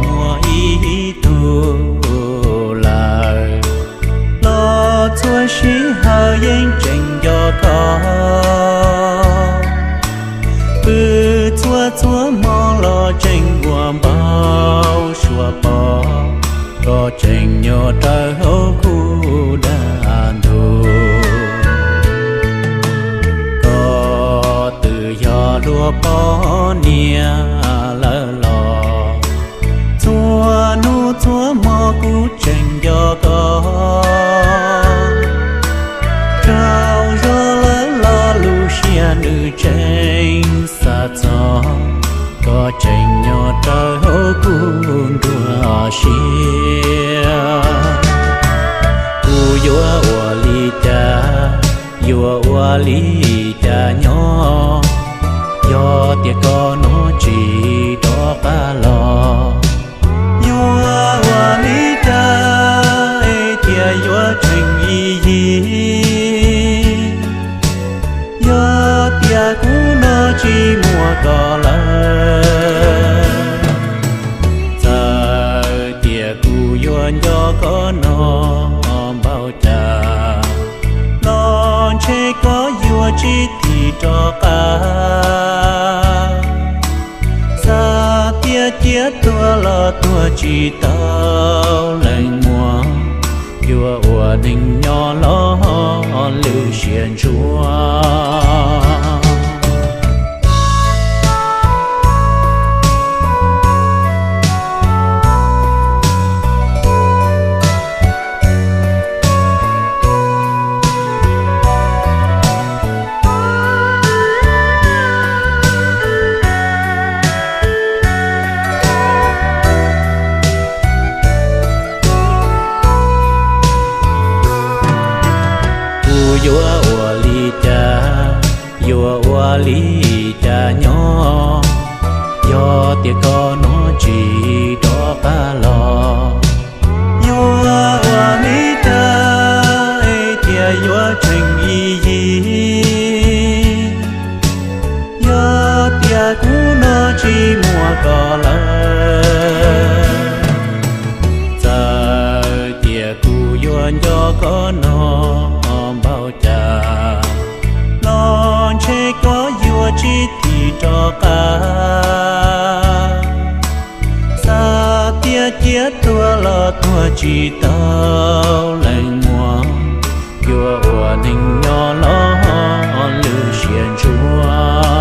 Muaj ib tug lawm, los txhua sij hawm yeej tseem nco koj. Pw txhua txhua hmo los tseem ua npau suav pom, koj tseem nyob rawv hauv kuv dag ntug. Koj twb yog luag poj niam lawm los, txhua hnub txhua hmo kuv tseem nco koj. Rau zog lawm los lub siab nws tseem xav txog, koj tseem nyob rawv hauv kuv nruab siab. Kuv yuav ua li cas, yuav ua li cas nyob, yog tias koj no tsis rov qab los? Yuav ua li cas es thiaj yuav tseem ib yig, yog tias kuv no tsis muaj koj lawm? Txawm tias kuv yuav nco koj no npaum cas, los ntshe koj yuav tsis thim rov qab. Xav tias cia tuag los tuag tsis tau leej muam, yuav ua neeg nyob los lwm siab ntsuav. Kuv yuav ua li cas, yuav ua li cas nyob, yog tias koj no tsis rov qab los? Yuav ua li cas es thiaj yuav tseem ib yig, yog tias kuv no tsis muaj koj lawm? Txawm tias kuv yuav nco koj no npaum cas, los ntshe koj yuav tsis thim rov qab. Xav tias cia tuag los tuag tsis tau leej muam, yuav ua neeg nyob los lwm siab ntsuav.